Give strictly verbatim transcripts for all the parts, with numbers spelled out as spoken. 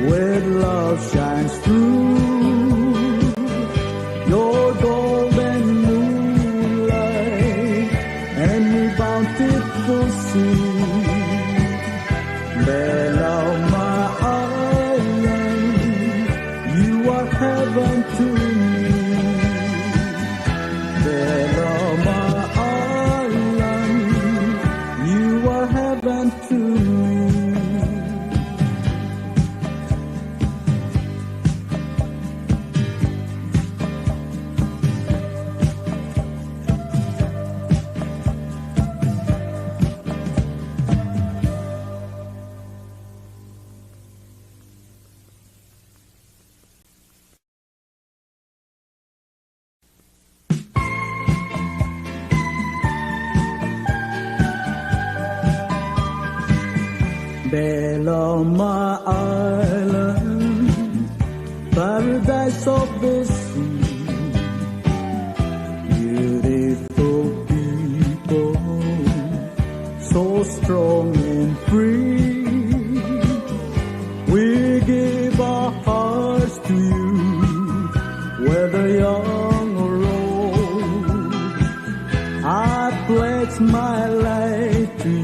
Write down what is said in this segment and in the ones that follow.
Where love shines through your golden moonlight and your bountiful sea. Belle of my island, you are heaven to me. Belle of my island, you are heaven to me. Belle of my island, paradise of the sea, beautiful people, so strong and free. We give our hearts to you, whether young or old. I pledge my life to you,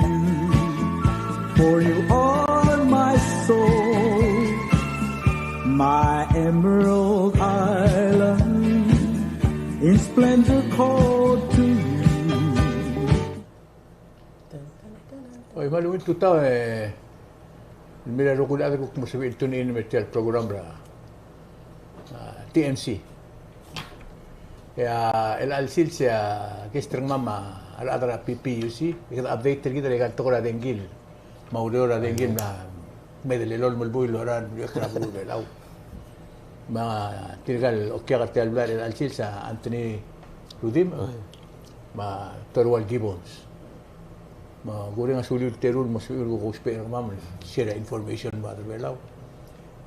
for you are my soul, my emerald island, in splendor called to you. Oi, me a ungil tutau, e, el mei er a rokui el chad el kuk mo sebechir el tune in el mei er tia el program er a, a, T M C. E a, el chelecha el sils e a guest er kemam a rechad er a P P U C, e kede update er kid er aika el tekoi er a dengki, me a ureor er a dengki, me a kmeed el elolem el buil el lorael el uriul er a beluu er a Belau. Me tirka el okiak er tia el blai er chelecha el sils a Anthony Rudimch, me a Torual Gibbons. Me kureng a suliu el teru el mo sebechir el kuk ousbech er kemam el share a information me a rechad er a Belau.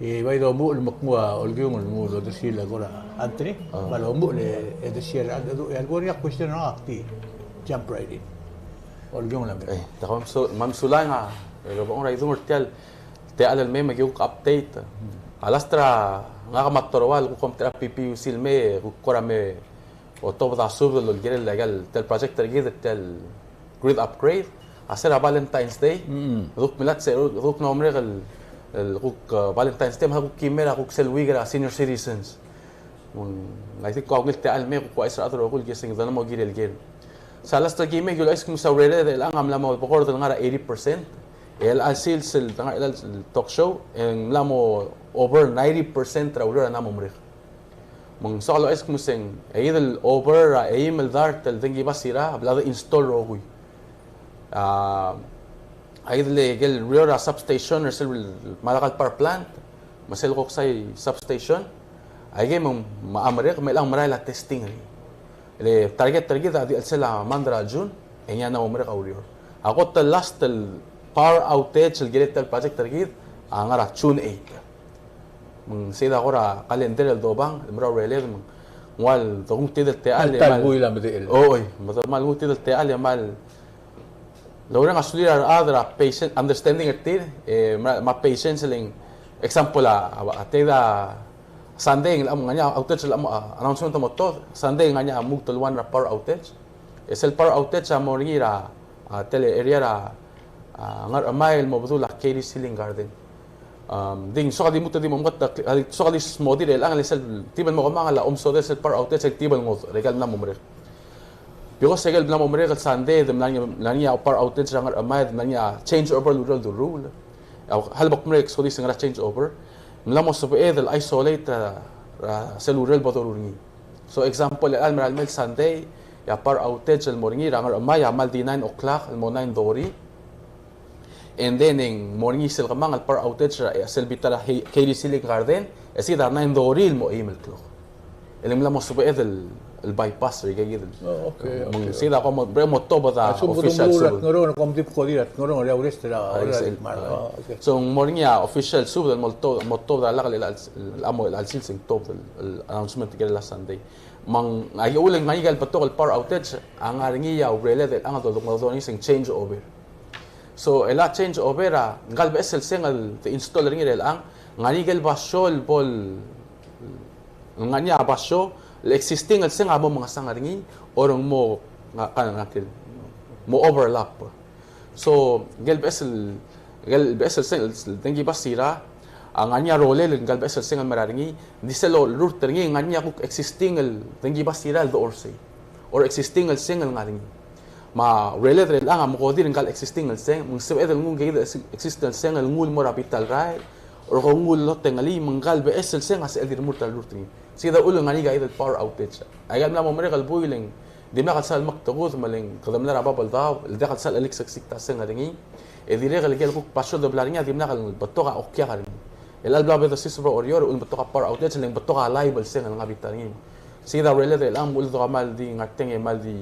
E bai domuchel el mo kmu a Olkiung el mo odersii el kora Anthony, me a lomuchel e de share a, e a lebo er ngii a question er ngak a kti, jump right in. Olkiung el mei. E, te kau me a su-, me a sulang a, e, el obengkek er a idung er tia el techall el mei me aki kuk update. A last er a ngak me a Torual, kuk kom er a P P U C el mei, kuk kora me otobed a subed el kirel aika el tel project er kid, tel grid upgrade, a sel er a Valentine's Day. Mm. Kuk mla se, kuk mla merek el, el kuk, uh, Valentine's Day, me a kuk kimei er a kuk sel week er a senior citizens. Mm, I think kuk a ungil techall el mei, kuk uaisei er a rokui el keseng, kede mo kirel ker. Sel last er a kimei, ki ouchais el kmo se a urered er chelechang a mla mo bekord el ngar er a eighty percent. E chelecha el sils el, el talk show, e ng mla mo over ninety percent er a ureor a mla mo merek. Me ng soak el ouchais el kmo se ng, e id el over a eim el dart el dengki bus er a, a bla de install rokui. A, a id el, ikel ureor a substation, er sel mle, mle ngii a power plant, me sel koksai substation, aikei me ng, me a merek, me chelechang merael a testing er ngii. Le target er kid a di el sel a month er a June, e ngii a mla mo merek a ureor. A kot el last el power outage el kirel tel project er kid, a ngar er a June eight. Me ng sei a kora calendar el dobang, el mera el urered, me ng ua le de kuk nguu tia el techall, el kmal buil a medechel. Oi, me de kmal nguu tia el techall, el kmal loureng a sulir a rechad er a patient, understanding er tir, e, me a, me a patience el ng, example a, a, a tia el Sunday, el mo, ngar er ngii a outage el mo, a, announcement el mo tuobed, Sunday ngar er ngii a mukdul one er a power outage. E sel power outage a mo er ngii er a, a, tia el area er a, a, Ngerchemai el mo bedul a Katy Schilling Garden. Um, di ng soak a di mo, di mo mekot, a, di soak a di smodii er chelechang, le sel tibel mo kemanget el omesodel sel power outage, el tibel ngodech er aika el mla mo merek. Because aike el mla mo merek el Sunday, e de mla er ngii, mla er ngii a power outage er a Ngerchemai, e de mla er ngii a change over el ureor el doruul. A, helebek merek, so di se ng ngar er a change over. Mla mo sebeched el isolate er a, er a sel ureor el bo doruul er ngii. So example, el mera el mei el Sunday, e a power outage el mo er ngii er a Ngerchemai a kmal di nine o'clock el mo nine thirty. And then e ng mo er ngii sel kemanget el power outage er a, e, sel bita er a He-, Katy Schilling Garden, e sei a nine thirty el mo eim el klok. El ng mla mo sebeched el, el bypass er aike kid el. Oh, okay, okay. Me ng sei a ko mo, bre mo tuobed a official subed. Ngerang, kom di ko di er a, ngerang er a rest er a, ah, er a, exactly. Ah, okay. So ng mo er ngii a official subed el mo tuobed, mo tuobed a lak el, el, el, el mo er a chelsel se ng tuobed el, el announcement er a Sunday. Me ng, a uchul e ng ngar er ngii a betok el power outage, a ngar er ngii a urered el chelechang el dodengei, dodengei se ng change over. So, el a change over a, ngka el beches el seng el de install er ngii er chelechang, ng ngar er ngii ikel basio el bo el, ng ngar er ngii a basio, el existing el seng a mo mengesang er ngii, or ng mo, nga, ka, nga, kel, mo overlap. So, ngike el beches el, ngike el beches el seng el dengki basira, a ngar er ngii a rolel ngike el beches el seng el mera er ngii, ng di sel lorurt er ngii, ng ngar er ngii a kuk existing el dengki basira el dorsei. Or existing el seng el ngar er ngii. Me a ureled er chelechang a mekodir ngike el existing el seng, me ng sebeched el nguu ngike el existing el seng el nguu el mo er a bita el rael, or ko nguu el lotengelii, me ngike el beches el seng a sebechel di remurt a lorurt er ngii. Sei kid a uchul el ngar er ngii aika el power outage. Aika el mla mo merek el buil e ng dimlak el sal mektekud me le ng kede mla er a bab el daob el diak el sal cheliksesik a seng er ngii. E dirrek el ikel kuk basio el doblai er ngii a dimlak el betok a okiak er ngii. El chelecha el bla bedesiseb er a Oreor, uchul me ng betok a power outage, le ng betok a live el seng el ngar er a bita er ngii. Sei kid a ureled er chelechang me uchul me kede kmal di ngar tiang e kmal di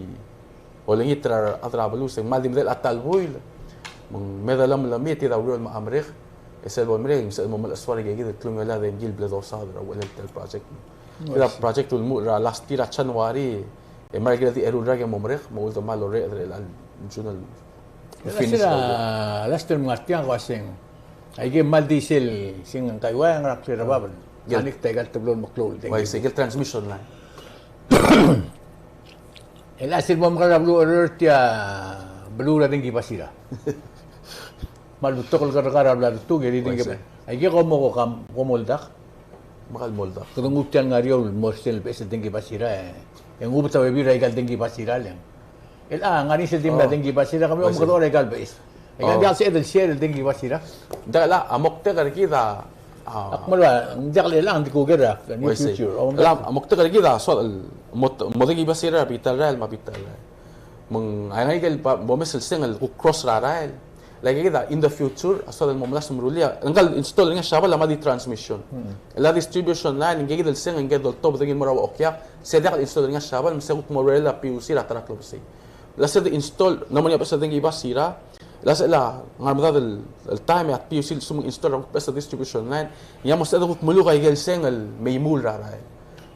olengit er a rechad er a beluu, se ng kmal di medal a ta el buil. Me ng medal a melemit, e kid a ureor me a merek. E sel bo merek, e ng sebeched el mo melechesuar aika kid el klungiolel a dengki el bla dosaod er a uchelel tia el project. Kid a project el muchel er a last year er a January, e mera el kired el di eru el rak e mo merek, me uchul me kmal orreched er chelecha el June el finish er a, last year me ngar tiang ko a seng. Aike kmal di sel, seng ngkai ua, ngera kle er a bab el. Connect aika el teblo el meklou el dengki. Uaisei, ikel transmission line. El a sel bo mkar er a beluu er tia beluu er a dengki basira. Me a lebetok el kerrekar a bla letuu, e di dengki. Uaisei. Aike ko mo ko kam, ko mo oldak. Me kmal mo oldak. Kede nguu tia el ngar er eou el mo er sel beches el dengki basira, e. E nguu betok a bebil er aika el dengki basira, le ng. El a, ngar er ngii sel di mla dengki basira, kemiu a omekdechor er aika el beches. Aika el diak el sebeched el share el dengki basira. Ng diak el a, a moktek er kid a, a. Ak mera, ng diak el chelechang, ng di kuker a, near future. Uaisei. El a, a moktek er kid a, soad el, mo, mo dengki basira er a bita el rael me a bita el rael. Me ng, a ngar er ngii ikel bo, bo mes el seng el kuk cross er a rael. Like kid a, in the future, a soad el mo melasem e meruul a, ngka el install er ngii a Siabal a mla di transmission. El a distribution line, ngike kid el seng, ngike doltobed er ngii el mo er a ua okiak, se diak el install er ngii a Siabal, me se kuk mo er a P U C er a ta er a klebesei. El a se de install, ng mo er ngii a beches el dengki basira, el a se el a ngar er a medad el, el time e a P U C a lsekum ng install er a kuk beches el distribution line, ng mo se de kuk meluk aike el seng el mei muul er a rael.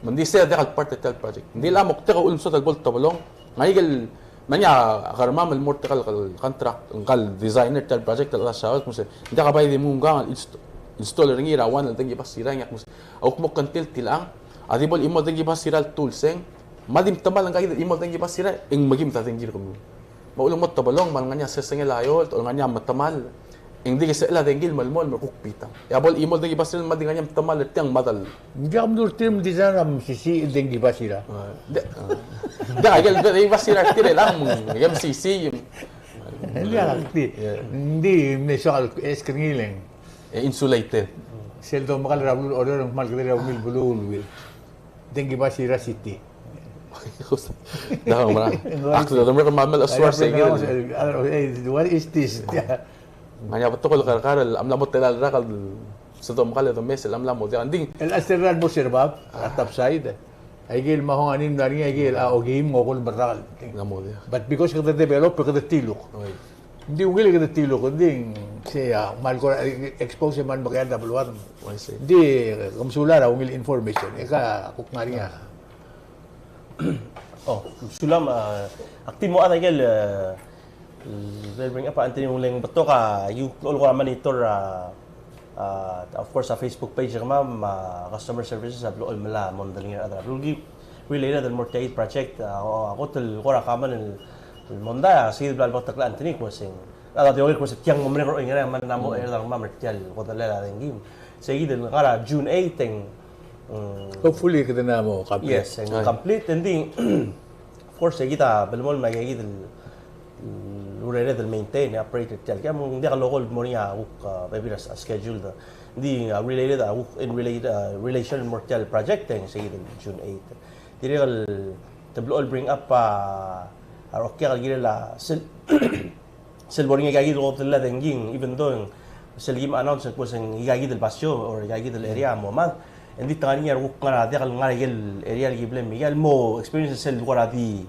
Me ng di se diak el part er tia el project. Ng di el a moktek a uchul me soad el bo el tebelong, ng ngar er ngii ikel, me ng ngar er ngii a kermam el mo er tia el contract, ngka el designer er tia el project el chad er a Siabal, me se, ng diak a bai di mnguu ngkang el inst-, install er ngii er a one el dengki basira, ng diak, me se, a kuk mo continue tilechang, a di bo el chimo el dengki basira el two el seng, me a di metemall ngka kid el chimo el dengki basira, e ng mekimed a dengki er kemiu. Me a uchul me ng mo tebelong, me a lengar er ngii a sesengel a eolt, o lengar er ngii a metemall, e ng di kesechel a dengki el melemolem el kuk bitang. E a bo el chimo el dengki basira, me a di ngar er ngii a metemall er tiang, me a dal. Ng diak mdu er tir me di sel a mesisiich el dengki basira. Ng diak, a ikel dengki basira er tir el a, me ng mesisiich. Ng diak, a kid. Ng di me soak el ask er ngii le ng. E insulated. Sel domekall er a beluu er a Oreor, ng kmal kede er a ungil beluu el ungil. Dengki basira city. Dang, mera. Ak, dang, mera, kmal melechesuar sei kid. What is this? Ng ngar er ngii a betok el kerrekar el mla mo tela el rak el se domekall e domes el mla mo diak. Ng di. El a se er a mo er a bab, a top side. Aike el mla mo ngii, ng ngar er ngii aike el a okeim ng okol el merrak. Ng mla mo diak. But because kede develop, kede tiluk. Ng di ungil e kede tiluk, ng di sei a kmal kora expose e kmal mekeald a beluad. Ng di ke mesulang er a ungil information, e ka kuk ngar er ngii a. Oh, sulang, a, ak di mo add a ikel, a, bring up a Anthony, ng ungil e ng betok a, you, kora monitor a, a, of course, a Facebook page er kemam, a, customer services, a blechoel el melai a mondai er a rechad er a beluu el ki related el mo er tia el project, a, a kot el kora common el, el mondai, a, sei kid el bla lebeketakl a Anthony, ko se ng, a, di oker ko se tiang mo merek er oingerang, me ng mo er a rechad er kemam er tia el kodellel a dengki. Sei kid el ngar er a June eight e ng, mm, hopefully kede ng mo complete. Yes, e ng complete, and then, of course, e kid a belemolem me aika kid el, mm, urered el maintain, e operate er tia el, ke me ng diak el lokol mo er ngii a kuk, a, bebil er a schedule. Ng di, a, related, a, kuk in relate, a, relation el mo er tia el project, e ng sei kid el June eight. Dirrek el, te blechoel el bring up, a, a, okiak el kirel a, sel, sel bo er ngii aika kid el kodellel a dengki, even though, sel kim announce, ko se ng aika kid el basio, or aika kid el area, mo mad. Ng di te ngar er ngii a rekuk ngar er a diak el ngar er a ikel area el ki blam, aika el mo experience sel kora di,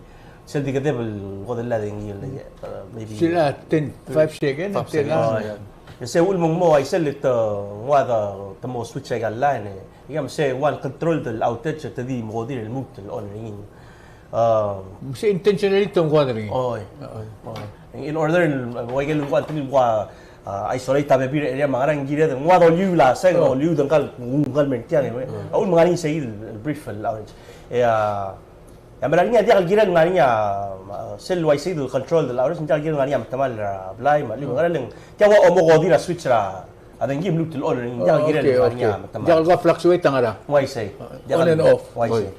sel di kedeb el kodellel a dengki, like, uh, maybe. Sel a ten, five second, five second. Oh, yeah. E se uchul me ng mo, a isel te nguu a de, te mo switch aika el line, e. Aika me se one controlled el outage, te di mo kodir el mute el on er ngii. Um, se intentionally te nguu a de er ngii. Oi. Oi. Oi. In order, el, el, ua ikel ua, ua, a, isolate a bebil er a area, me a ngerang, ng kired el nguu a doliu el seng, doliu el ngkal, ngkal mer tiang, e. A uchul me ng ngar er ngii sei el brief el outreach. E a, e a mera er ngii a diak el kired el ngar er ngii a, a, sel uaisei el control el outreach, ng diak el kired el ngar er ngii a metemall er a blai, me a lechub, ngerang, tia ua omokodir a switch er a, a dengki me lmuut el on, ng diak el kired el ngar er ngii a metemall. Diak el ko fluctuate a ngerang. Uaisei. On and off. Uaisei.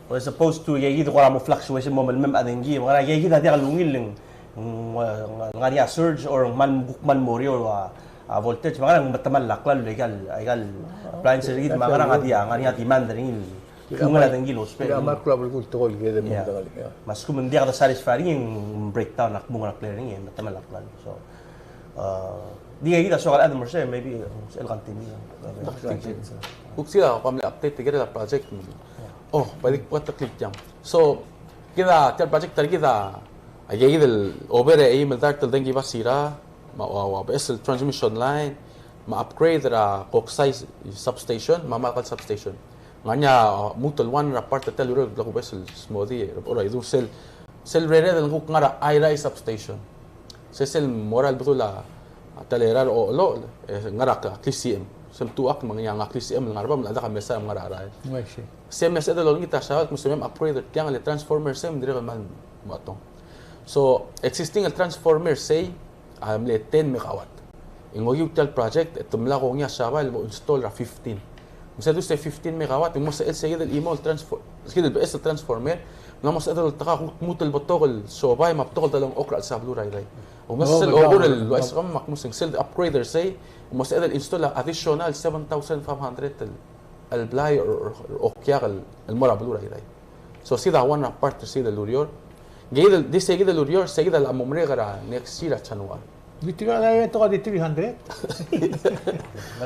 As opposed to, e kid a kora mo fluctuation, mo melemolem a dengki, me a ngerang, e kid a diak el ungil el ng, ng, ng ngar er ngii a surge or ng kmal, kuk kmal mo er eou a, a voltage, me a ngerang, ng metemall a klalo, aikal, aikal appliances er kid, me a ngerang a di, a ngar er ngii a demand er ngii el, kuk ngar er ngii a dengki el ousbech. Me a kuk, me a kuk tekoi el kede mo, yeah, me a lsekum ng diak de satisfy er ngii, ng breakdown a kmung er a klalo er ngii, metemall a klalo. So, a, di kid a soak el add more, maybe, el continue. Kuk sei a, ko mle update er a project. Oh, bai di kuk ta klik tiang. So, kid a, tia el project er kid a, a, kid el over e eim el dart el dengki basira, me a, ua, ua, beches el transmission line, me a upgrade er a Koksai substation, me a Malkal substation. Ng ngar er ngii a, a, lmuut el one er a part er tia el ureor el kuk beches el smodii, e, ora, e du sel, sel rered el kuk ngar er a Airai substation. Se sel mo er a lebedul a, a, ta el er a Ochelochel, e, ngar er a Klisiich. Sel mtuchakl me ng ngii a Klisiich el ngar er a bab, me a lak a mesa el ngar er a rael. I see. Se mesa el olengit a Sabal, me se mei upgrade er tiang el transformer se, me ng dirrek el kmal mo chetong. So, existing el transformer sei, a mle ten megawatt. E ng okiu tia el project, e te mla kongei a Sabal el mo install er a fifteen. Me se du se fifteen megawatt, e ng mo sebechel se kid el chimo el transfor-, se kid el beches el transformer, me ng mo sebechel el oltak a kuk lmuut el betok el siobai me a betok el delengchokl er a chelsel a beluu er a Irrai. O me sel okur el uaisei, me ak mo se ng sel upgrader sei, e mo sebechel el install a additional seven thousand five hundred el, el blai or, or, or okiak el, el mo er a beluu er a Irrai. So, sei kid a one er a part er sei kid el ureor. Ng kid el, di sei kid el ureor, sei kid a mo merek er a next year er a January. Di tirka el, e, tekoi di three hundred?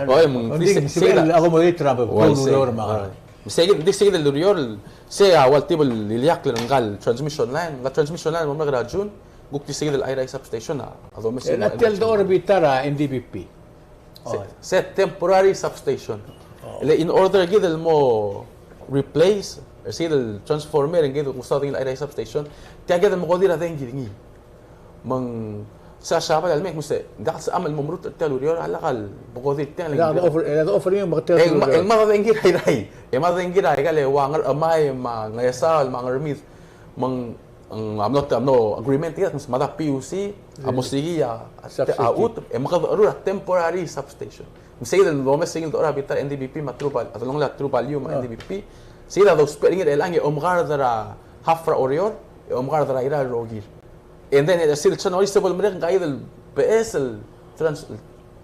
Oi, me ng, ng di sei, sei kid a accommodate er a, uaisei, ureor me a. Sei kid, di sei kid el ureor, sei a ua le tibel el ileakl er ngka el transmission line, ngka el transmission line a mo merek er a June, kuk di sei kid el Airai substation a, a domes. E a tia el dechor er a bita er a N D P P. Se, se temporary substation. Oh. Le in order kid el mo replace, e sei kid el transformer, e ng kid el kuk mesa dengki el Airai substation, tia kid el mo kodir a dengki er ngii. Me ng se a Sabal a lmei, me se, ng diak el sebecham el mo merutech er tia el ureor, a lak el mo kodir tiang, e ng diak el offer, e ng diak el offer er ngii me tia el ureor. E ng mad a dengki er a Irrai. E mad a dengki er a ikal ua Ngerchemai me a Ngesaol me a Ngermid. Me ng ng, a mlo, a mlo agreement er kid, me se mad a P U C a mo siik a, a, substitute, a chutem, e mekedecherur a temporary substation. Me sei kid el domes sei kid el dechor er a bita er a N D P P me a True Value, a delongelel a True Value me a N D P P. Sei kid a dousbech er ngii er chelechang e omkard er a half er a Oreor, e omkard er a Irrai el rokir. And then, e sei kid el January se bo lemerek ngka kid el beches el trans-,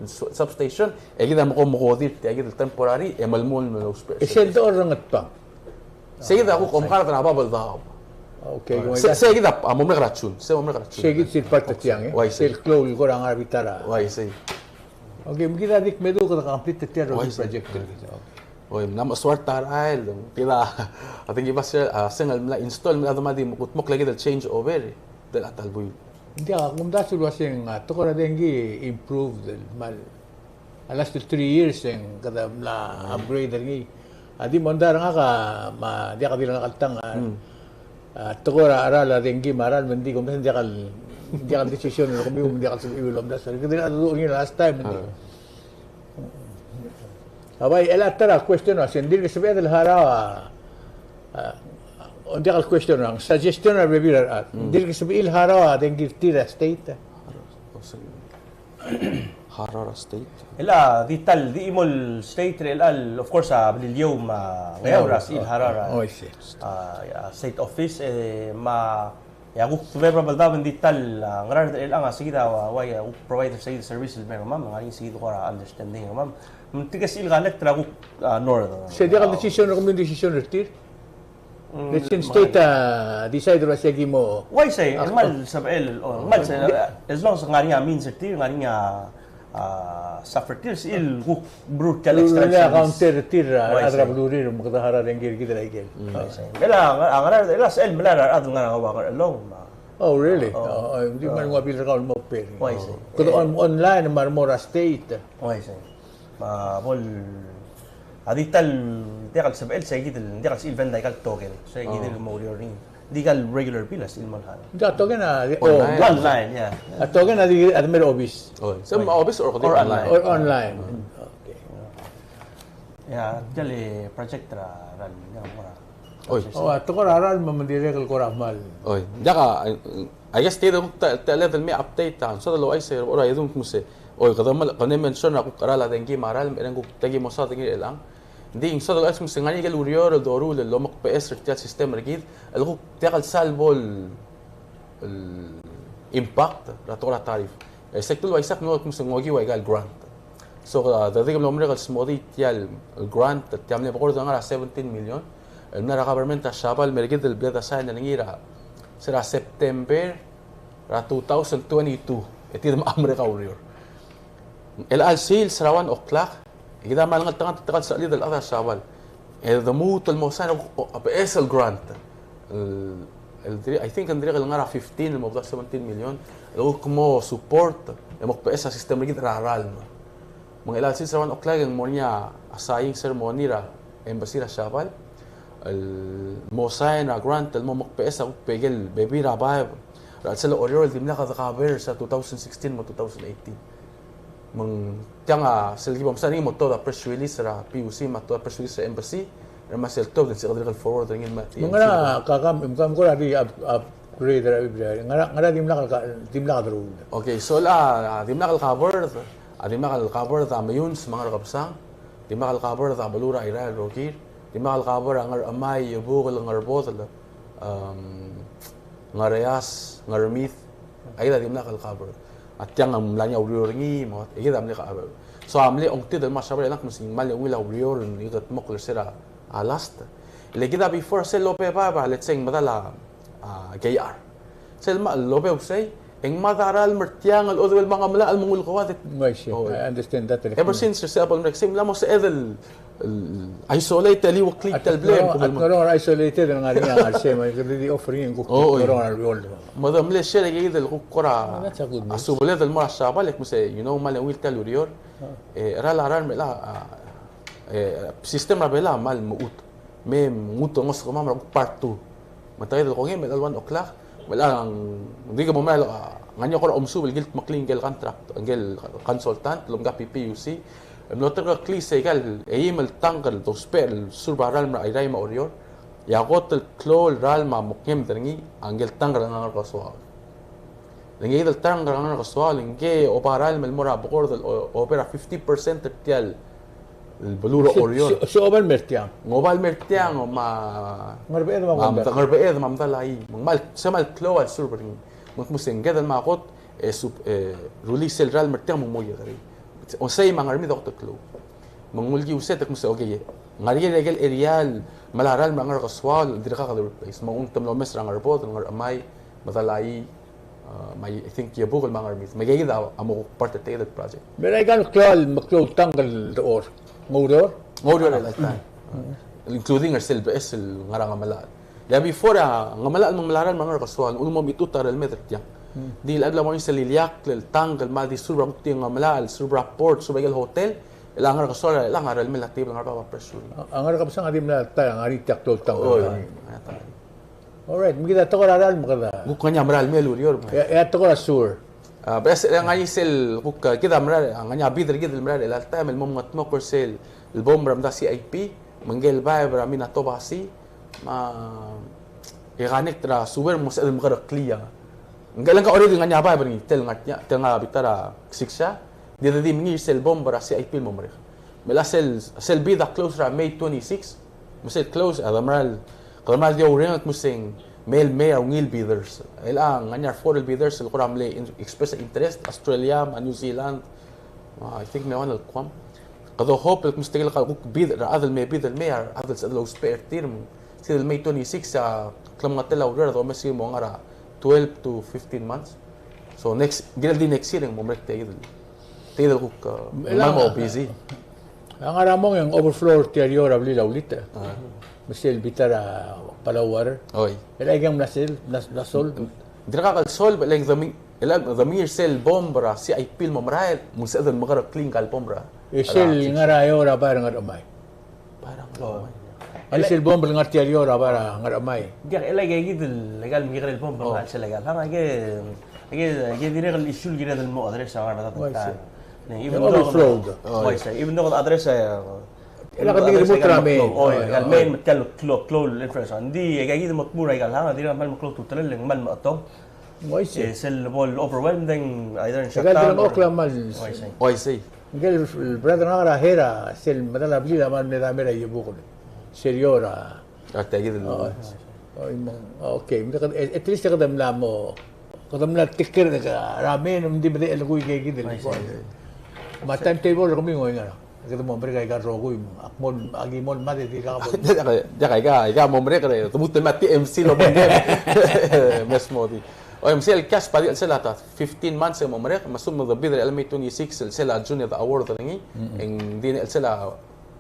su-, substation, e kid a mo ko, mo kodir tia kid el temporary, e melemolem el ousbech. E sel dechor er a Ngatpang? Sei kid a kuk omkard er a bab el daob. Okay, se, sei kid a mo merek er a June, se mo merek er a June. Sei kid sel part er tiang, e? Uaisei. Sel klou el kora ngar er a bita er a. Uaisei. Okay, me kid a di kmedu kede complete tia el project. Uaisei. Okay. Oi, mla mo suar ta er a el, kid a, a dengki basira, a, seng el mla install, mla dema di kudmokl a kid el change over, e, del a ta el buil. Ng diak, a kumdasu el uaseng, a, tekoi er a dengki improved, el kmal, a last three years e ng kede mla upgrade er ngii. A di mondai er ngak a, me a diak di le ngak el tang, a, a, tekoi er a cheral a dengki me a cheral me ng di, kumdasu ng diak el, diak el decision er kemiu, me ng diak el sebechir el omdasu. Kede di a dedu er ngii last time, me ng di. A bai, el a ta er a question a, se ng dirk sebeched el harau a, a, ng diak el question a, suggestion er a bebil er a, ng dirk sebechir el harau a dengki er tir a state. Harau er a state. El a di ta el di chimo el state er chelechang, of course, a Beliliou me a Ngeaur a sebechir el harau er a, oh, I see, a, a state office, e, me a, e a kuk tebedii er a Beliliou me ng di ta el, a, Ngaraard er chelechang a sei kid a ua, ua, a kuk provider sei kid el service el mei er kemam, ng ngar er ngii sei kid el kora understanding er kemam. Me tirke sebechir el connect er a kuk, a, north. Se diak el decision er kemiu, decision er tir? Mm, le state a decide er a se ki mo. Uaisei, e ng kmal sebechel, o, ng kmal se, as long as ng ngar er ngii a means er tir, ng ngar er ngii a, a, stuff er tir, sebechir el kuk meruul tia el extra service. Counter er tir, a, uaisei, a rechad er a belurir, me kede harau a dengki er kid er a ikel. Mm. Uaisei. Me a, a, a, el a sebechel el melai er a rechad el ngar er a Ngerchelong, me a. Oh, really? Oh, oh, di kmal nguu a bill er kau el mo pay. Uaisei. Kede on-, online, me a remo er a state. Uaisei. Me a bo el, a di ta el, diak el sebechel, sei kid el, diak el sebechir el venda aika el token. Sei kid el mo oureor er ngii. Di kal regular bill a sel mo er a. Di a token a, di, oh, online. Online, yeah. A token a di, a di mei er a obis. Oh, se mo obis or online. Or online. Okay. Yeah, diak el project er a, er a, yeah, mo er a. Oi. Oh, a tekoi er a ralm me ng dirrek el kora kmal. Oi. Diak a, I guess tia, tia, tia el mei update a, so de lo uaisei, or a edung kmo se. Oi, kede mle, kede mention a kuk cheral a dengki me a ralm, e ng kuk tia ki mo saod er ngii er chelechang. Ng di ng soad el ouchais me se ng ngar er ngii a ikel ureor el doruul el omekbeches er tia el system er kid, el kuk diak el sal bo el, el impact er a tekoi er a tariff. E se kid el uaisei ak mlo kmo se ng okiu a ikal grant. So, a, de dirk mlo merek el smodii tia el grant, tia el mle bekord el ngar er a seventeen million, el mla er a government er a Siabal el mer kid el bla de sign er ngii er a, se er a September er a two thousand twenty-two, e tir me a merek a ureor. Chelecha el sils er a one o'clock, e kid a mle ngeltengat er tia el sechelid el chad er a Siabal. E de lmuut el mo sign a, a beches el grant. El, el dirrek, I think ng dirrek el ngar er a fifteen, el mo betok a seventeen million. El kuk mo support, e mo beches a system er kid er a ralm. Me ng chelecha el sils er a one o'clock e ng mo er ngii a signing ceremony er a embassy er a Siabal. El mo sign a grant, el mo mekbeches a kuk bekel bebil er a baeb er a chelsel a Oreor el dimlak de cover er a two thousand sixteen mo two thousand eighteen. Me ng tiang a sel ki bo msa er ngii e mo tuobed a press release er a P U C me a tuobed a press release er a embassy, e me sel tuobed e ng sebeched el forward er ngii el me. Me ng ngar er a, ka, ka, me ng kora di up-, upgrade er a, ngar er a, ngar er a dimlak el ka, dimlak el rule. Okay, so a, a dimlak el covered, a dimlak el covered a Meyuns me a Ngerkebesang, dimlak el covered a beluu er a Irrai el rokir, dimlak el cover a Ngerchemai, Iebukel, Ngerbodel, um, Ngereas, Ngermid, a kid a dimlak el cover. A tiang a mla er ngii a ureor er ngii, me a kid a mle cover. So a mle ongtid el mo er a Siabal e ng kmo se ng mle ungil a ureor el iketmokl er se er a last. Le kid a before sel lobeb a, let's say, ng medal a, a, K R. Sel ma, lobeb sei, e ng mad a ralm er tiang el odeuel me a Ngemelachel me ng ulekoi a de. I see. Oh. I understand that. Ever since, se a bo el merek sei, mla mo sebeched el, el isolate el iueklii tia el blame. At no longer isolated el ngar er ngii a ngar sei, me kede di offering e ng kuk no longer a role. Me de mle share e kid el kuk kora, oh, that's a good news, a subeled el mo er a Siabal, e kmo se, you know, me ng ungil tia el ureor. E, cheral a ralm er a, a, e, system er a Belau a kmal mechut. Me mechut el ngosukemam er a kuk part two. Me tia kid el kongei, me chelecha el one o'clock, me chelecha ng di ke mo mera el, a, ngar er ngii a kora omesubel el kildmeklii ngike el contract, ngike el consultant el omeka P P U C. El mlo terkeklii se ikal eim el tank el dousbech el serve a ralm er a Irrai me a Oreor. E a kot el klou el ralm a mo kngem er ngii a ngike el tank er a Ngerkesoaol. Le ngii el tank er a Ngerkesoaol, ngii a oba ralm el mo er a bekord el o-, over a fifty percent er tia el beluu er a Oreor. Se, se, se oba el mer tiang. Ng oba el mer tiang, me a Ngerbeched me a, me a Ngerbeched. Ngerbeched me a Medalaii. Me ng kmal, se kmal klou a serve er ngii. Me ng kmo se ngike el me a kot, e sub-, e, rullii sel ralm er tiang me ng mo ilekerei. Onsei me a Ngermid a kot el klou. Me ng ulekiu sei e te kmo se, okay, e. Ng ngar er ngii a ikel area el melai a ralm er a Ngerkesoaol, dirkak de replace. Me ng ungil te mlo mes er a Ngerbodel, Ngerchemai, Medalaii, a, me a, I think, Iebukel me a Ngermid. Me kid a, a mo kuk part er tia el project. Me a ikal klou el, me klou el tank el dechor. Ng oureor? Ng oureor el alta. Including er sel beches el ngar er a Ngemelachel. Le before a Ngemelachel me ng melai a ralm er a Ngerkesoaol, ng mo mechitechut a ralm er tiang. Di le bla mo er ngii sel ileakl el tank el mla di serve er a kuk di Ngemelachel, serve er a port, serve er a ikel hotel, e a Ngerkesoaol a ngar er a ralm el table, ngar er a bab a press release. A, a Ngerkebesang a di mla ta, ngar er ngii tia el klou el tank. Oi. Alright, me kid a tekoi er a ralm me kede. Kuk ngar er ngii a mera el mei el ureor. E, e a tekoi er a sewer. A, beches, e ngar er ngii sel kuk, a, kid a mera, a, ngar er ngii a bid er kid el mera el alta, me ng mo mengetmokl er sel, el bomb er a mla C I P, me ngike el baeb er a Minatobashi, me a, e connect er a sewer me ng sebeched el mekereklii a. Ngike el ngka already ngar er ngii a baeb er ngii, tia el ngar er ngii, tia el ngar er a bita er a Ksiksha, di de di mengiil er sel bomb er a C I P el mo merek. Me a sel, sel bid a close er a May twenty-six, me sel close, a de mera el, kede mera el di oureng el kmo se ng mei el mei a ungil bidders. E le ng ngar er ngii a four el bidders el kora mle in-, express interest, Australia, me a New Zealand, me a, I think, me a one el Guam. Kede hope el kmo se tirke el kuk bid, er a chad el me bid el mei, a rechad el sebeched el ousbech er tir, me sel May twenty-six, a klemengetel a ureor a domes er ngii el mo ngar er a twelve to fifteen months. So next, ng kirel di next year e ng mo merek tia el, tia el kuk, a, me ng mo busy. A ngar er a mong e ng overflow er tia el ureor er a blil a Ulit. A. Me sel bita er a Palau Water. Oi. E le ng mla sel, mla, mla solve. Ng dirkak el solve, e le ng de meng-, e le ng de mengiil er sel bomb er a C I P el mo merael, me ng sebeched el mekereklii ngika el bomb er a. E sel ngar er a eou er a bai er a Ngerchemai. Bai er a Ngerchemai. Aisei el bomb el ngar tia el eou er a bai er a Ngerchemai. Ng diak, el aika kid el, aika el mekekerei el bomb el ngar er a chelsel aika el hang, aike, aike, aike dirrek el issue el kired el mo address a ngar er a data. Uaisei. Even though, uaisei, even though address a, el aika kid el remove er a main. Oi, el main me tia el klou, klou el influence. Ng di aika kid el mo tmuu er aika el hang, dirrek el kmal meklou a ultutelel, e ng kmal mechetong. Uaisei. E sel bo el overwhelm, then either shut down or, uaisei. Uaisei. Ngike el brother er ngak er a Hera, sel medal a blil a kmal mle dame er a iebukel. Sel eou er a. A, tia kid el. O, o, okay, at least kede mla mo, kede mla take care er a ramen, me ng di medechel el kuk aike kid el. Uaisei. Me a timetable er kemiu ng oingarang? Kede mo merek aika el rokui, me ak mo, aki mo mad e dirkak bo. Diak, diak, aika, aika mo merek er a, te mo tmuu el mad e T M C el obengkem. Mes mo di. O, e me sel cash pa di el chelsel a ta fifteen months e mo merek, me a lsekum e de bid er a chelecha el May twenty-six, el chelsel a June e de award er ngii, e ng di el chelsel a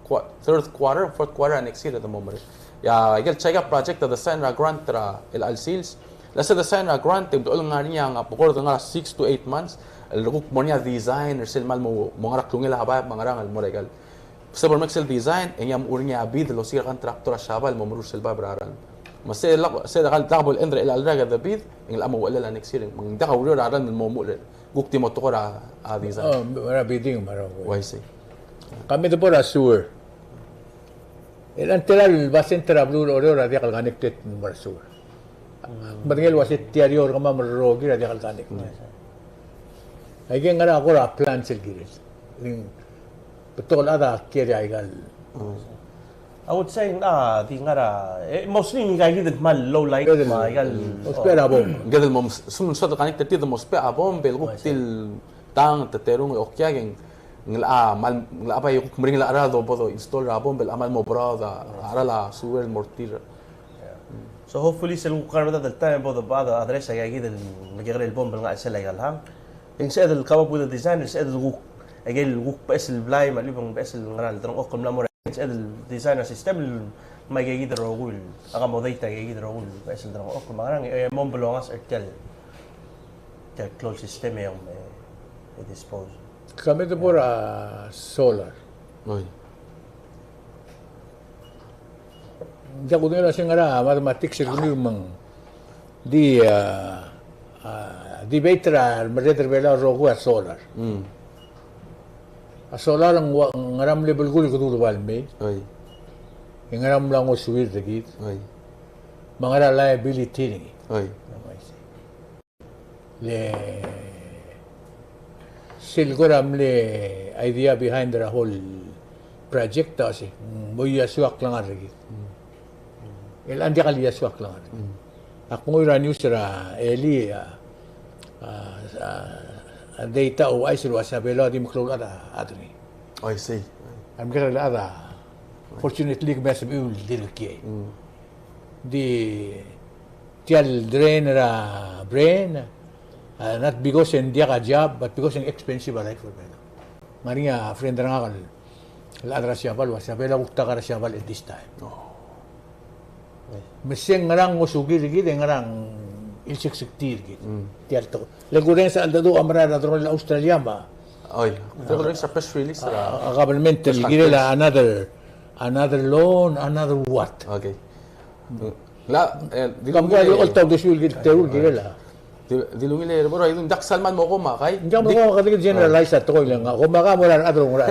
qua-, third quarter, fourth quarter er a next year e de mo merek. E a, aike el chais a project a de sign er a grant er a, el chelecha el sils. Le se de sign er a grant, e ng di el ngar er ngii a, ng kora de ngar er a six to eight months el kuk mo er ngii a design er sel kmal mo, mo ngar er a klungel a baeb me a ngerang el mo er aika el. Se bo el mle sel design, e ngii a mo er ngii a bid el osiik er a contractor er a Siabal el mo meruul sel baeb er a ralm. Me se lak, se lak, lak bo el end er a chelecha el rak e de bid, e ng locha mo uchelel a next year, me ng diak a ureor er a ralm el mo muchel, kuk di mo tekoi er a, a design. O, er a bidding me a rokui. Uaisei. Kemam e de bo er a sewer. El until a basent er a beluu er a Oreor a diak el connected el mo er a sewer. Medengei el uase tia el eou er kemam el rokir a diak el connect. Aike ng ngar er a kora plans el kirel. Ng betok el chad a kiei er aika el. I would say, a, di ngar er a, e, mostly ng aika kid el kmal low light, me aika el. Ousbech er a bomb. Kede mo, se el soad el connected, kede mo ousbech a bomb, el kuk tia el tang, te terung, e okiak e ng ng locha mal, ng locha bai kuk meringel a cheral el bo do install er a bomb el kmal mo broad a, a cheral a sewer el mo er tir. Yeah. So hopefully sel kuk ngar er a medad el taem e bo de, bo de address aika kid el mekekerei el bomb el ngar er a chelsel aika el hang. E ng sebeched el come up with a design, el sebeched el kuk, aike el kuk beches el blai, me a lechub e ng beches el ngerang el delengchokl el mla mo er a, sebeched el design a system el me aika kid el rokui el accommodate aika kid el rokui el beches el delengchokl me a ngerang, e mo belongas er tia el, tia el klou el system e ng me, e dispose. Kemam e de bo er a solar. Oi. Ng diak kudengei el uase ng ngar er a mathematics er kemiu me ng di, a, a, debate er a remerreder er a Belau el rokui a solar. Mm. A solar ng ua, ng ngera mle belkul el kede uleba el mei. Oi. E ng ngera mla ngosuir er kid. Oi. Me ng ngera liability er ngii. Oi. Le sel kora mle idea behind the whole project a se, mm, mo iaseu a klengar er kid. Mm. El ng diak el iaseu a klengar er kid. Mm. Ak nguu er a news er a elii a, a, a, a data a ouchais el uase a Belau a di meklou el chad a, a chad er ngii. I see. A mekekerei el chad a, fortunately, kemiu a sebechiu el dirk kiei. Mm. Di tia el drain er a brain, a, not because e ng diak a job, but because e ng expensive a life er a Belau. Ng ngar er ngii a friend er ngak el chad er a Siabal, el uase a Belau a kuk taka er a Siabal at this time. Oh. Me se ng ngerang ngosukir er kid, e ng ngerang ilseksektir er kid. Mm. Tia el tekoi. Le kurrenges a cheldecheduch a merael er a delongelir a Australia me a. Oi. Kurrenges a press release er a, a, government el kirel a another, another loan, another what. Okay. La, e, di kemam kuk a di oltaut e suil kid el teru el kirel a. Di, di lungil e, bro, e di ng diak sal kmal mo komakai. Ng diak mo komakai, kede generalize a tekoi el ngar. Komakai a mo er a rechad el ngar.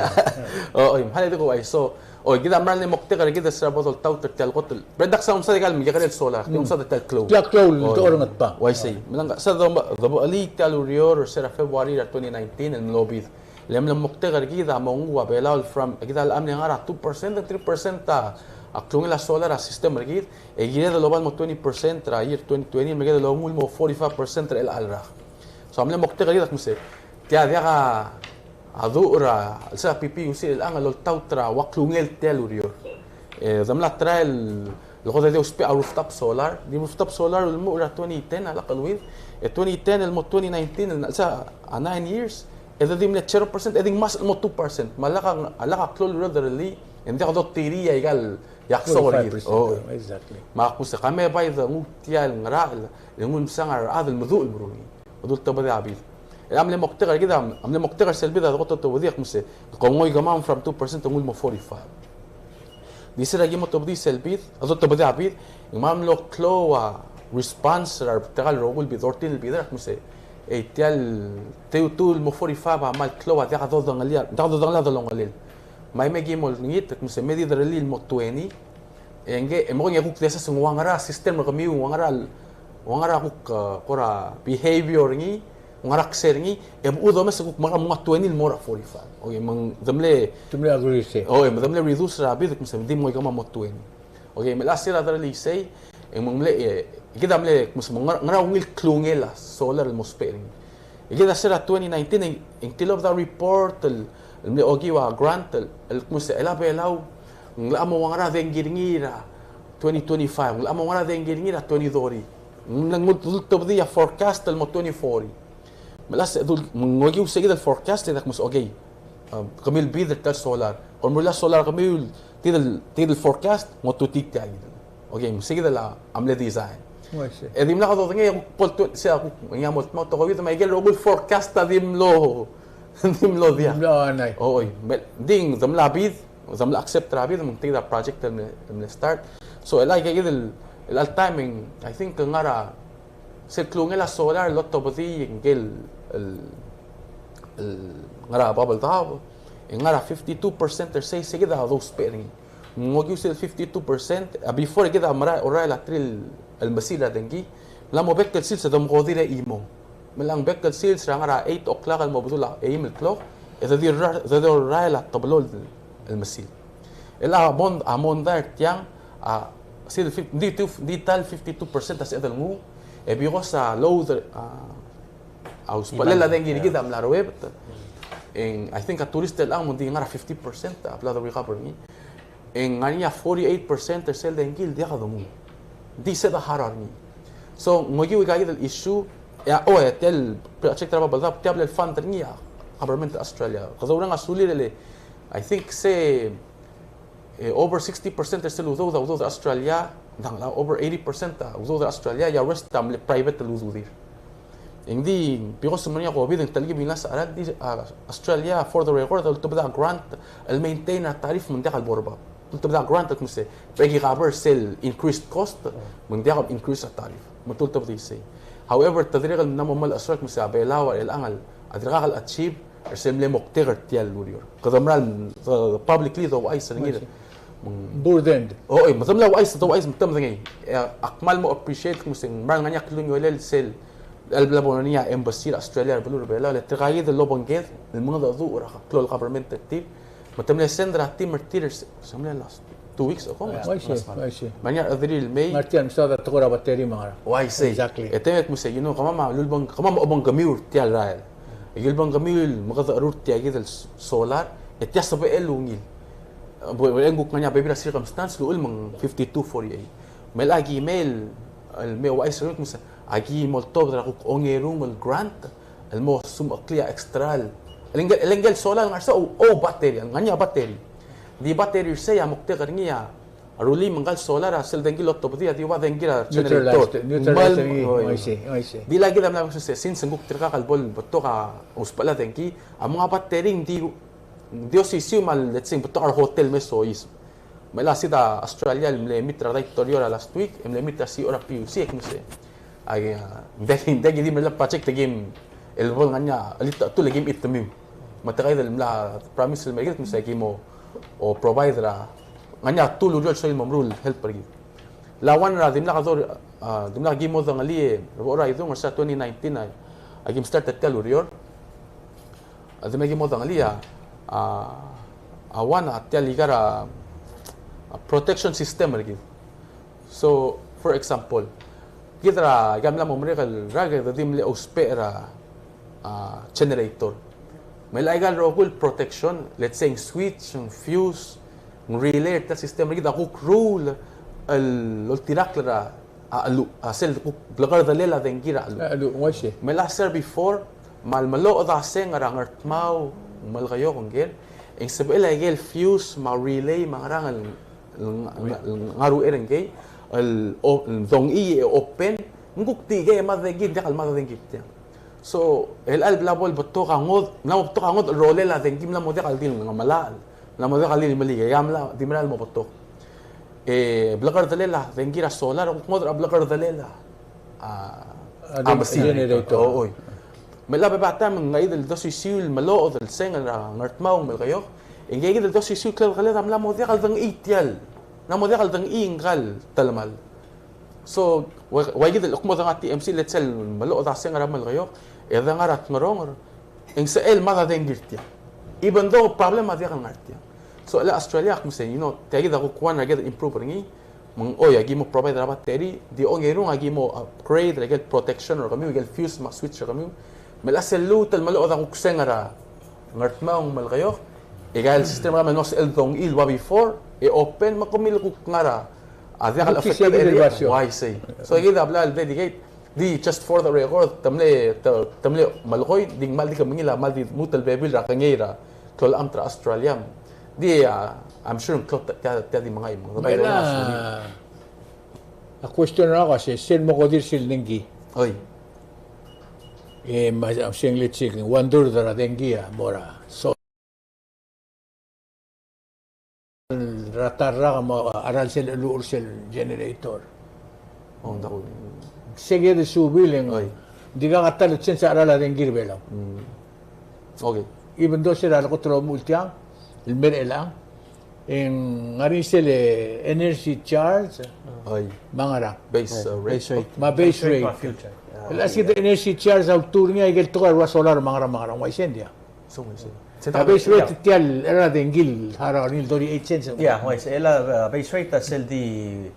O, oi, me a le di ko uaisei. Oi, kid a mera el mle moktek er kid er sera bo doltaut er tia el kot el. Bre, ng diak sal omsa di kal mekekerei el solar, di omsa di tia el klou. Tia el klou el, oi, te orrengetbang. Uaisei. Me ng sel dobo, dobechelii tia el ureor er sera February er a twenty nineteen el mlo bid. Le mle moktek er kid a mo nguu a Belau el from, kid a locha mle ngar er a two percent, three percent a, a klungel a solar a system er kid, e kired el oba el mo twenty percent er a year twenty twenty, me kede longuu el mo forty-five percent er chelecha el rak. So a mle moktek er kid a kmo se, tia diak a, a duch er a, el sel P P U C el chang el oltaut er a ua klungel tia el ureor. E, de mla try el, el kede di ousbech a rooftop solar, di rooftop solar el muchel er a twenty ten a lak el uid, e twenty ten el mo twenty nineteen el, el sel a nine years, e de di mle zero percent, e di ngmasech el mo two percent. Me a lak a, a lak a klou el ureor el derellii, e ng diak dotirii aika el iaksok er kid. Forty-five percent, oh, exactly. Me a kmo se kemam e bai de nguu tia el ngerachel, e nguu el msang a rechad el meduch el meruul ngii. Meduch el tobedii a bid. E a mle moktek er kid a, a mle moktek er sel bid a dekot el tobedii a kmo se, ke ngoi kemam from two percent e nguu el mo forty-five. Di se er a ki mo tobedii sel bid, a do tobedii a bid, e ng kmal mlo klou a response er a tekoi el rokui el bid, thirteen el bidder, a kmo se, e tia el teutul el mo forty-five a kmal klou a diak dodengelii, diak dodengelii a delongelel. Me aike me ki mo olengit, a kmo se me di derellii el mo twenty, e ngke, e mo kuk di sel se ng ua ngera a system er kemiu, ua ngera, ua ngera kuk, eh, kora behavior er ngii, ua ngera kser er ngii, e bo domes e kuk mo er a twenty el mo er a forty-five. Okay, me ng de mle, de mle agree se. Oh, me de mle reduce er a bid, e kmo se di mo ikang me mo twenty. Okay, me a last year a derellii sei, e ng mle, e, kid a mle, kmo se mo ngera, ngera ungil klungel a solar el mo ousbech er ngii. E kid a se er a twenty nineteen, e ng, e ng tilobed a report el, el mle okiu a grant el, el kmo se, el a Belau, ng locha mo ua ngera dengki er ngii er a twenty twenty-five, ng locha mo ua ngera dengki er ngii er a twenty thirty. Ng, ng ultobedii a forecast el mo twenty forty. Me a last, dul, ng okiu se kid el forecast, e di kmo se, okay, um, kemiu el bid er tia el solar. Kom rullii a solar kemiu, tia el, tia el forecast, ng otutii tia kid. Okay, me se kid a mle design. Oh, I see. E dimlak a dodengei, e kuk bo el twenty, se a kuk, ng mo, mo tokubets me aike el rokui el forecast a di mlo, di mlo diak. Di mlo, nai. Oh, oi, me, di ng, de mla bid, de mla accept er a bid, me ng tia kid a project el mle, el mle start. So, el aike kid el, el all timing, I think, ngar a, sel klungel a solar el otobedii ngike el, el, el ngar a Babeldaob, e ngar a fifty-two percent er sei, se kid a dousbech er ngii. Ng okiu sel fifty-two percent, a before e kid a mera, orael a three el mesil er a dengki, ng mla mo bek el sils e domekodir e chimong. Me ng bek el sils er a ngar a eight o'clock el mo bedul a eim el klok, e de di ra-, de di orael a teblo el mesil. El a mond-, a mondai er tiang, a, sel fif-, di tu, di ta el fifty-two percent a sebeched el nguu, e because a load, a, a usbechel a dengki er kid a mla ruebet. E ng, I think a tourist el ang mo ng di ngar a fifty percent a bla de recover er ngii. E ng ngar er ngii a forty-eight percent er sel dengki el diak donguu. Di se de harau er ngii. So, ng okiu aika kid el issue, e a, o, e, tia el project er a Babeldaob, tia el fund er ngii a government er a Australia. Kede oureng a sulir el, I think se, e, over sixty percent er sel udoud a udoud er a Australia, dang, a over eighty percent a udoud er a Australia, e a rest a mle private el ududir. E ng di, because ng mla er ngii a COVID, e ng telkib a ngii a cheral, di, a, Australia, for the record, a ultebedii a grant el maintain a tariff me ng diak el bo er bab. Ultebedii a grant el kmo se, beki cover sel increased cost, me ng diak el increase a tariff. Me te ultebedii sei. However, te dirrek el mla mo melechesuar el kmo se a Belau er chelechang a dirkak el achieve er sel mle moktek er tia el ureor. Kede mera el, the, the publicly, the ouchais er ngii. Burdened. O, e, me te mla ouchais, te ouchais, me te medengei. E, ak kmal mo appreciate el kmo se ng mera el ngar er ngii a klungiolel sel, el bla bo er ngii a embassy er a Australia er a beluu er a Belau, le tirka kid el obengked el mengedecheduch er a klou el government er tir. Me te mle send er a team er tir, se, se mle last two weeks ago. Yeah, me uaisei, last month. Uaisei. Me ng ngar er a chederir el mei. Ngar tia el mesa a tekoi er a battery me a ngerang. Uaisei. Exactly. E te mei el kmo se, you know, kemam a lulebeng, kemam a obengkemiu er tia el rael. E lulebengkemiu el mekedecherur tia kid el s-, solar, e tia sebechel el ungil. Bo, bo, e ng kuk ngar er ngii a bebil er a circumstance, el uchul me ng fifty-two forty-eight. Me a ki mei el, el mei ouchais er ngii el kmo se, aki mo oltobed er a kuk ongerung el grant, el mo sumecheklii a extra el. El ngike, el ngike el solar el ngar er sei a, o, o battery, el ngar er ngii a battery. Di battery er sei a moktek er ngii a rullii me ngka el solar a sel dengki el otobedii a di ua dengki er a generator. Neutralize, neutralize er ngii. Oi. Uaisei, uaisei. Di lak kid a mla mesa se, since ng kuk tirkak el bo el betok a usbechel a dengki, a menga battery ng di, di osisiu me a, let's say, betok a hotel me soiseb. Me a last week a Australia el mle meet er a director er a last week, e mle meet er a C E O er a P U C, e kmo se, a, ng diak, ng diak di mla project e kim, el bo el ngar er ngii a, el ta, tool e kim chitemiu. Me tirka kid el mla promise el mei e kmo se kim o, o provide er a, ngar er ngii a tool el ureor el soal el mo meruul el help er kid. El one er a dimlak a dor, a, dimlak kim mo dengelii, e, er a Idung er sel twenty nineteen a, a kim start er tia el ureor. A di me ki mo dengelii a, a, a one a tia el ikar a, a protection system er kid. So, for example, kid er a, kid a mla mo merek el rak e di mle ousbech er a, a, generator. Me a ikal rokui el protection, let's say, ng switch, ng fuse, ng relay, er tia el system er kid a kuk rule el oltirakl er a a cheluch, a sel kuk blekerdelel a dengki er a cheluch. A cheluch, uaisei. Me a last year before, me a le meloched a seng er a Ngardmau, Melekeok ngike el, e ng sebechel a ikel fuse me a relay me a ngerang el, el, el ngar er ngii, el, o, el dongchii e open, ng kuk di ikel mad a dengki, diak el mad a dengki tiang. So, el, el bla bo el betok a ngodech, mla mo betok a ngodech el rolel a dengki, mla mo diak el di el ngemelachel, mla mo diak el di el meliik, e a mla, di mera el mo betok. E blekerdelel a dengki er a solar, kuk ngodech er a blekerdelel a, a, a deng-, mesin. Generator. O, oi. Me a lechub e a taem e ng ngii di el dosisiu el meloched el seng er a Ngardmau me a Melekeok. E ngii di el dosisiu el kledekeled a mla mo diak el dengchii tia el, mla mo diak el dengchii ngka el telemall. So, ua, ua kid el kmo dengai a T M C, let's say, meloched a seng er a Melekeok, e dengar a Tngeronger, e ng sebechel mad a dengki er tiang. Even though problem a diak el ngar tiang. So, el Australia, kmo se, you know, tia kid a kuk one er a kid el improve er ngii, me ng, oi, aki mo provide er a battery, di ongerung aki mo upgrade er a ikel protection er kemiu, ikel fuse me a switch er kemiu. Me a sel lmuut el meloched a kuk seng er a Ngardmau me a Melekeok, e aika el system er kemiu a mlo sebechel dongchii el ua before, e open, me kemiu el kuk ngar er a, a diak el affected area. Uaisei. So, kid a bla el dedicate, di just for the record, te mle, te, te mle melekoi, di ng kmal di kemengiil a kmal di lmuut el bebil er a kengei er a klou el amt er a Australia. Di, a, I'm sure ng klou tia, tia di mengai, me ng bai. Mera, a question er a kuk se, sel mo kodir sel dengki. Oi. E, me a, se ng let's say, one third er a dengki a mo er a so- er a ta el rak me a cheral sel cheluch er sel generator. Ong, ta kuk. Se kid a suubii el ng. Oi. Di kak a ta el change a cheral a dengki er a Belau. Mm. Okay. Even though se er a lekot el omuchel tiang, el mei er chelechang, e ng ngar er ngii sel, e, energy charge, oi, me a ngerang. Base, uh, rate. Base rate. Me a base rate. Base rate me a future. Yeah. El ua se kid a energy charge a ultuil er ngii a ikel tekoi er a solar me a ngerang, me a ngerang, uaisei ng diak? So, uaisei. A base rate, yeah, tia el, er a dengki el harau er ngii el thirty-eight cents. Yeah, uaisei, el, uh, base rate a sel di,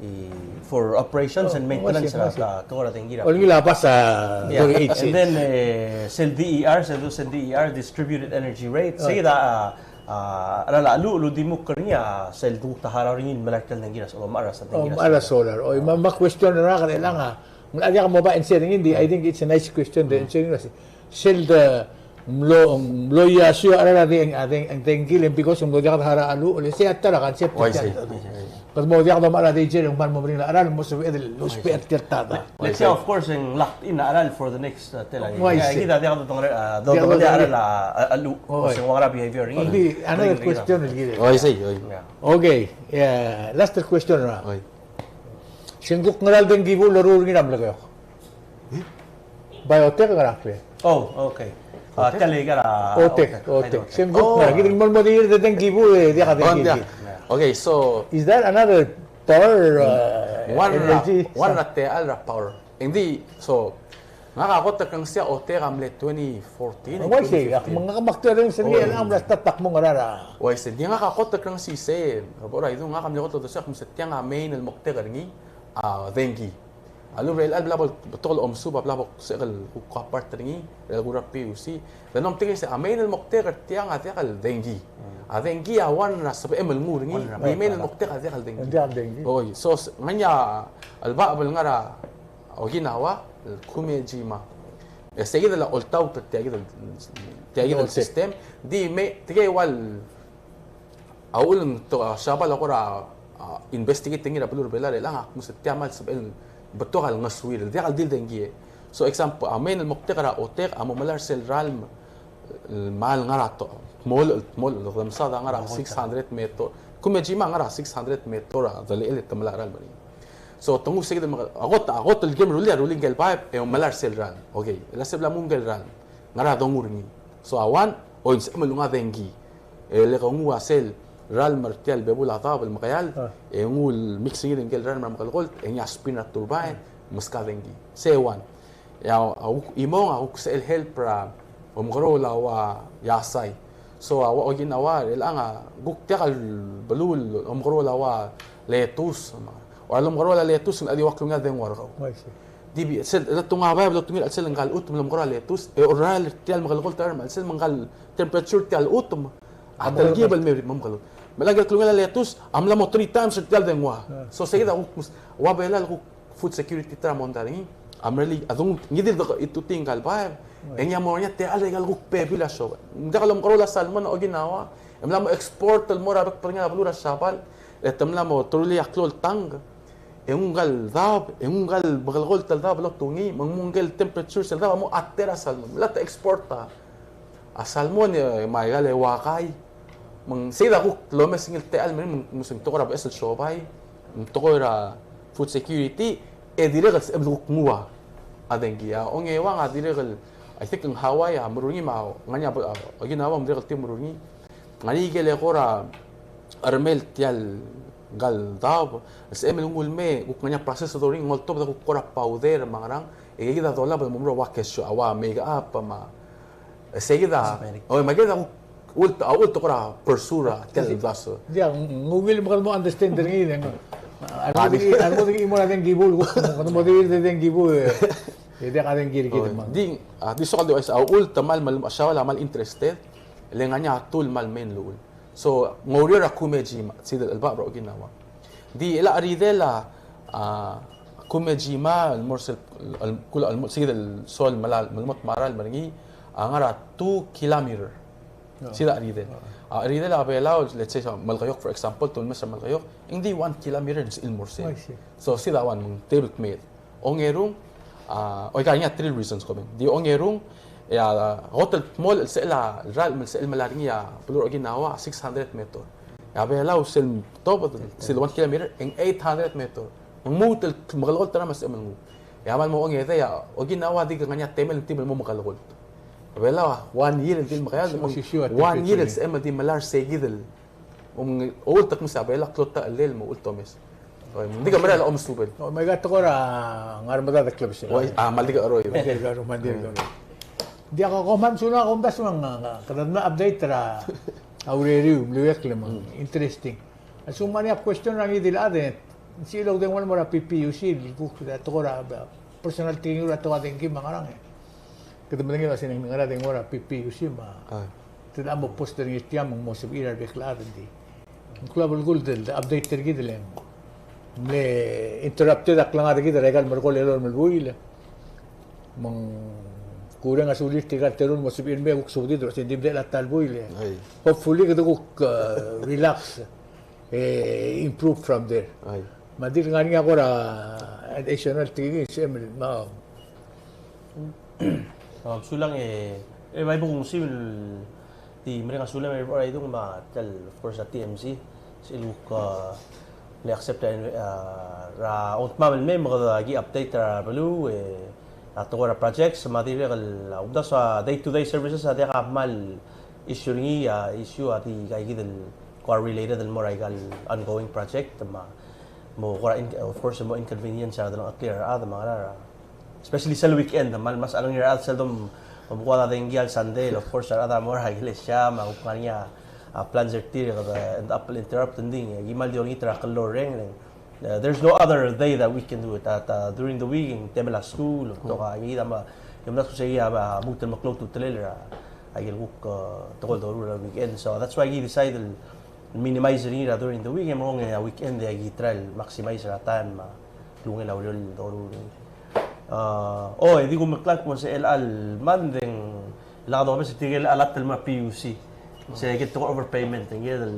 i, for operations and maintenance, oh, uaisei, er a, uaisei, ta, tekoi er a dengki er a. Olengit a base a, yeah, thirty-eight cents. And then, eh, sel D E R, sel, sel D E R, distributed energy rate. Oh. Se kid a, a, a, er a cheluch el di mo er ngii a sel di ta harau er ngii el melai er tia el dengki er a so-, omechar er a solar. Oh, omechar er a solar. Oh, me a, me a question er a kede chelechang a ng diak mo bai answer er ngii, di, I think it's a nice question, the answer er ngii. Sel de mlo, mlo iasu a cheral a deng-, a deng-, dengki el because ng mlo diak de harau a cheluch, le sei a ta er a concept. Uaisei. Kede mo diak de omechar a dengki e ng kmal mo meringel a cheral, mo sebeched el ousbech er tia el ta. Let's say, of course, ng locked in a cheral for the next, uh, tela. Uaisei. Kid a diak de dongere, uh, de, diak de dongere a cheral a, a, a cheluch. Oi. Uaisei, ng ua ngera behavior er ngii. Di, another question el kid. Uaisei, oi. Yeah. Okay, yeah, last question er a. Oi. Se ng kuk ngera el dengkibuch el loruul er ngii er a Melekeok? Bai, Otek, ngera ngklel? Oh, okay. Ah, Otek? Tia el ikal a Otek, Otek. Otek. Se ng kuk ngera, kid el mo, mo di er a dengkibuch e diak a dengki. Oh, yeah. Okay, so is that another power, uh, energy? One er a, one er a techall er a power. Engdi, so, ngak a kot el kerengsiu a Otek a mle twenty fourteen, uaisei, twenty fifteen. Ak, me ngak a mak tereng sel ngii, oh, el a mla start a kmo ngera er a. Uaisei, di ngak a kot el kerengsiu isei, bo er a idung, ngak a mle kot el dosiik a kmo se tiang a main el moktek er ngii a dengki. A lechub er chelechang a bla bo el betok el omesuub a bla bo el sebechek el kuk apart er ngii, el kuk er a PUC. Le ng omtekingel se a main el moktek er tiang a diak el dengki. A dengki a one er a sebechem el nguu er ngii, me a main el moktek a diak el dengki. Diak el dengki. Oi, so, s-, ngii a, el bab el ngar er a Okinawa, el Kumejima. E sei kid el oltaut er tia kid el, tia kid el system. Di me, tirke el ua, a uchul e ng to, a, Siabal a kora, a, investigate er ngii er a beluu er a Belau er chelechang a kmo se tia kmal sebechel el betok el ngesuir, diak el di el dengki. So example, a main el moktek er a Otek a mo melai er sel ralm el kmal ngar er a to-, tmolech, tmolech, el klemesad a ngar er a six hundred meter. Kumejima a ngar er a six hundred meter a delechel e te melai a ralm er ngii. So, te nguu sei kid el me-, a kot, a kot el kirem el rullii, a rullii ngike el pipe, e melai er sel ralm. Okay, el a se bla mo ngike el ralm. Ngar er a dongu er ngii. So, a one, oi, ng sebechem el nguu a dengki. E le ke nguu a sel ralm er tia el bebul a daob el mekeald, e nguu el mix er ngii ngike el ralm er a mekelekolt, e ngii a spin er a turbine, meskau a dengki. Se one. E a, a kuk chimong a kuk sebechel help er a omekeroul a ua iasai. So a ua Okinawa er chelechang a kuk diak el beluu el omekeroul a ua lettuce. Ua lomekeroul a lettuce ng di ua klungioll a dengua er kau. Di sel lotungii a baeb, lotungii er a chelsel ngka el chutem el omekeroul a lettuce, e orael er tia el mekelekolt er a, me a chelsel me ngka el temperature er tia el chutem a telkib el me, me omekeroul. Me chelechang a klungioll a lettuce a mla mo three times er tia el dengua. So sei kid a kuk, ua Belau el kuk food security er a mondai er ngii a mle, a dung, ngii di el deke itutii ngka el baeb. E ngii a mo er ngii a techall er a ikal kuk bebil a siobai. Ng diak lomekeroul a salmon a Okinawa, e mla mo export el mo er a bek el bedengel a beluu er a Siabal, e te mla mo truly a klou el tank. E nguu ngka el daob, e nguu ngka el mekelekolt el daob el lotungii, me ng mo ngike el temperature sel daob a mo ater a salmon. Mla te export a, a salmon, e, me a ikal e wahkai. Me ng sei a kuk lomes er ngii el techall el mei, me ng, me ng tekoi er a beches el siobai, me ng tekoi er a food security, e dirrek el sebechem el kuk nguu a dengki. A ongeuang a dirrek el, I think, ng Hawaii a meruul er ngii, me a ngar er ngii a, a, Okinawa a dirrek el tir el meruul er ngii. Ngar er ngii ikel eko er a chermel tia el ngka el daob, sebechem el nguu el mei, kuk ngar er ngii a process er ngii, ng oltobed e kuk kora powder me a ngerang, e kid a dolab el mo meruul a ua kesho, a ua makeup, me a, e sei kid a, o, me kid a kuk ult, a ult kora pursue er tia el daob. Diak, ng ungil me kede mo understand er ngii, e ng, a di, a di mo er a dengki bul, kede mo di, di dengki bul, e, e diak a dengki er kid me a. Di, a, di soak el di uaisei, a ult a kmal, kmal, a Shaol a kmal interested, le ngar er ngii a tool el kmal mei el uchul. So, ng oureor er a Kumejima, sei kid el chelebacheb er a Okinawa. Di chelecha a ridel a, a, Kumejima, el mo er sel, el, el, kul, el mo, sei kid el soal el melai, el mo tmara el mer ngii, a ngar er a two kilometer. Sei kid a ridel. A ridel a Belau, let's say, sa Melekeok, for example, te ulemes er a Melekeok, e ng di one kilometer el mo er sei. So, sei kid a one, me ng tebel kmeed. Ongerung, a, oika, ngar er ngii a three reasons ko mei. Di ongerung, e a, a kot el dmolech el sel a, el ralm el sel melai er ngii a beluu er a Okinawa, six hundred meter. E a Belau sel tobed, sel one kilometer, e ng eight hundred meter. Ng lmuut el mekelekolt er a me sebechem el nguu. E a kmal mo ongedei a Okinawa a di ngar er ngii a temel el tibel mo mekelekolt. A Belau a one year el di el mekelekolt, one year el sebechem el di melai er sei kid el Ng ulterekokl me se a Belau a klou a techellel me ng ulterekokl omes. Ng di ke mera el omesubel. O, me aika tekoi er a ngar er a medad el klebesei. Oi, a, me ng di ke cheroid. Me ng di ke cheroid, me ng di ke cheroid. Diak, kom kmal mesulang, kom omdasu me ng, ng, kede mla update er a ureriu, mliuekl me ng interesting. A lsekum ng ngar er ngii a question er a ngii di el chad e, ng sel oudengua el mo er a P P U C, el kuk a tekoi er a, personal training er a tekoi er a dengki me a ngerang e. Kede medengei el uasei ng ngar er a dengua er a P P U C me a. Te di mo post er ngii er tiang me ng mo sebechir a rebek el chad, ng di. Ng klou a belkul el update er kid el ng mle interrupted a klengar er kid er aika el merekong el elolem el buil. Me ng kureng a sulir tirka el terung el mo sebechir el mei e kuk subedid el uasei ng di medechel a ta el buil. Hopefully kede kuk, uh, relax. E improve from there. Me a di el ngar er ngii a kora additional thing is, em, me a. A, mesulang e, e bai bo kung sim el di mereng a sulem er a idung me a tel, of course, a T M C. Sel kuk, a, le accept a, a, er a ongtemam el mei me kede ki update er a beluu, e, a tekoi er a projects, me a dirrek el, a, omdasu a day to day services a diak a kmal issue er ngii, a, issue a di aika kid el kora related el mo er aika el ongoing project, me a mo kora in-, of course, mo inconvenience er a delengcheklir a rechad, me a ngerang, especially sel weekend, me a lmasech a rengrir a rechad sel dom, dom kuk a dengki el Sunday, of course, a rechad a mo er a ikelesia, me a kuk ngar er ngii a, a plans er tir, e kede end up el interrupt, ng di, e, ki kmal di olengit er a klloreng, e, Uh, there's no other day that we can do it. At, uh, during the week, ng temel a skuul, ng betok a, ngii di a, me, ng mla kuk sei a, a, lmuut el meklou a ultutelel er a, a ikel kuk, uh, tekoi el doruul er a weekend. So that's why we decide el minimize er ngii er a during the week, e merekong e a weekend e aki try el maximize er a time, a, klungel a ureor el doruul er ngii. Uh, oh, e di kumeklak mo se el chelecha el Monday, ng Lak dobes tirke el alert el mo er a P U C. Se ke tekoi er a overpayment, ngii el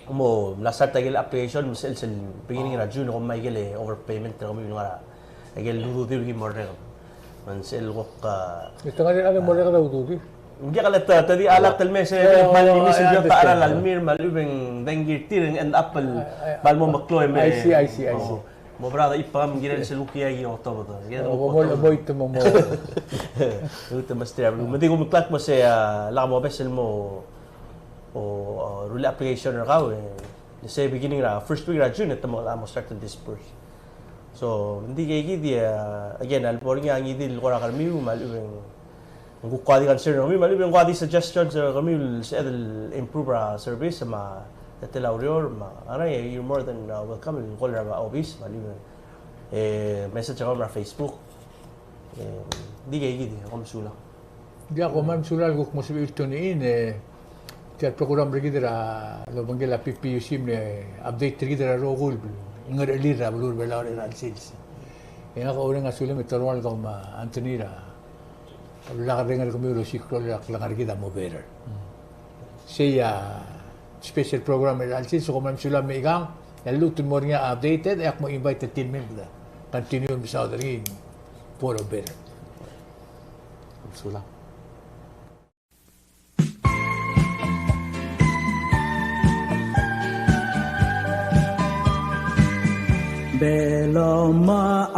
mo mla start a ikel application, me sel, sel beginning er a June, kom mei a ikel overpayment er kemiu el ngar er a ikel ududir el ki mo er a reng. Me ng sel kuk, a, e te ngar er a mo er a reng a ududir. Ng diak el te, te di alert el mei se, oh, kmal di mei se, oh, I understand. Diak ta er a lalmir, me a lechub e ng dengki er tir, e ng end up el, kmal mo meklou e mei. I see, I see, I see. Mo brother, ipam kirel sel ukia ki otobed. Mo, mo, mo, mo, mo. Utem mesteria. Me di kumeklak mo se, a, lak mo bes el mo, o, o, rullii a application er kau, e, se beginning er a first week er a June, e te mo, mo start el disperse. So, ng di kid, e, again, a lebo er ngii a ngii di el kora kermiu, me a lechub e ng Ng kuk kora di concern er kemiu, me a lechub e ng kora di suggestions er kemiu el sebeched el improve er a service me a tetel a ureor, me a ngerang, you're more than, uh, welcome el call er a obis, me a lechub e, e, message er kemiu er a Facebook. E, di kid, kom mesulang. Diak, kom kmal mesulang el kuk mo sebechir el tune in, e, tia el program er kid er a lobengkel a P P U C me a update er kid er a rokui el ngerechelir er a beluu er a Belau er a chelecha el sils. E ngak a oureng a sulem e te rual kom, a, Anthony er a Lak a reng er kemiu el osiik a klou el klengar er kid a mo better. Sei a special program er a chelsel, so kom kmal mesulang me aikang, e a lluut el mo er ngii a updated, e ak mo invite er tir el mei me kede continue el mesaod er ngii for a better. Mesulang. Belomechar